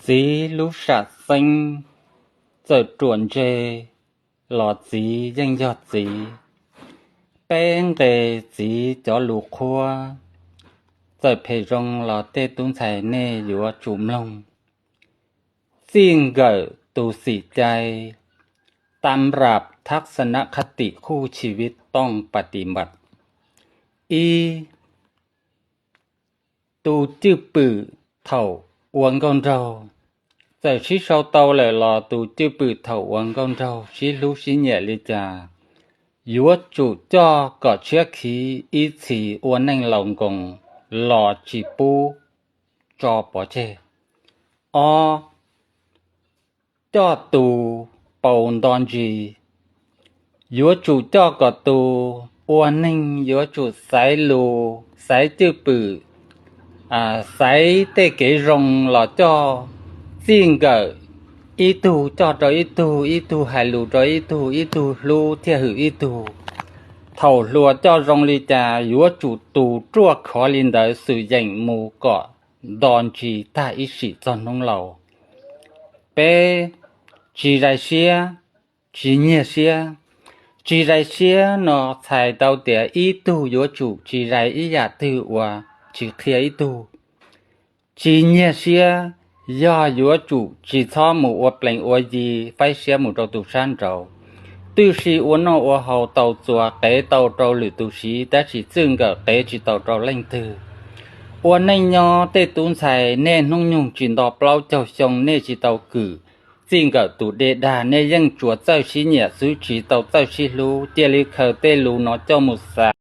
Txiv lub sam xeeb txawm ruam ntse los txiv yeej yog txiv. Peb nqe txiv cov lus qhuab txawm phem zoo los tej tub ntxhais nej yuav tsum mloog. Txij nkawm tus xim cai, tam rap thab xa na qhab tim khuj tsis vib tooj pa tim npam. Ib, tus cwj pwm thaum ua nkauj nraug. Txawm sib sau tau lawm los tus cwj pwm thaum ua nkauj nraug sib hlub sib nyiam li cas, yuav tsum coj kom tshiab khiv ib txhis ua neej laus nkoos los tsis pub tso pov tseg. Ob, coj tus paus nto ntsis. Yuav tsum coj kom tus ua neeg yuav tsum xaiv lus, xaiv cwj pwm, xaiv tej kev zoo los coj txij nkawm ib tug coj rau ib tug, ib tug hais lus rau ib tug, ib tug hlub thiaj hwm ib tug. Thaum hluas coj zoo li cas yuav tsum tus ruaj khov li ntawd xwm yeem mus kom nto ntsis tag ib sim txog hnub laus. Peb, tsis zais siab, tsis nyiag siab. Tsis zais siab no txhais tau tias ib tug yuav tsum tsis zais ib yam twg uas tsis qhia ib tug. Tsis nyiag siab yog yuav tsum tsis txhob mus ua plees ua yi faib siab mus rau tus sab nraud. Twb sis ua noj ua haus tau txuas qev tau rau lwm tus siv tab sis txij nkawm qev tsis tau rau leej twg. Ua neej nyob tej tub ntxhais nej hnub nyoog tsis nto plaub caug xyoo nej tsis tau kwm txij nkawm tus dej dag nej yeej tsuas txawj sib nyiam xwb tsis tau txawj sib hlub. Cia li khaws tej lus no coj mus xav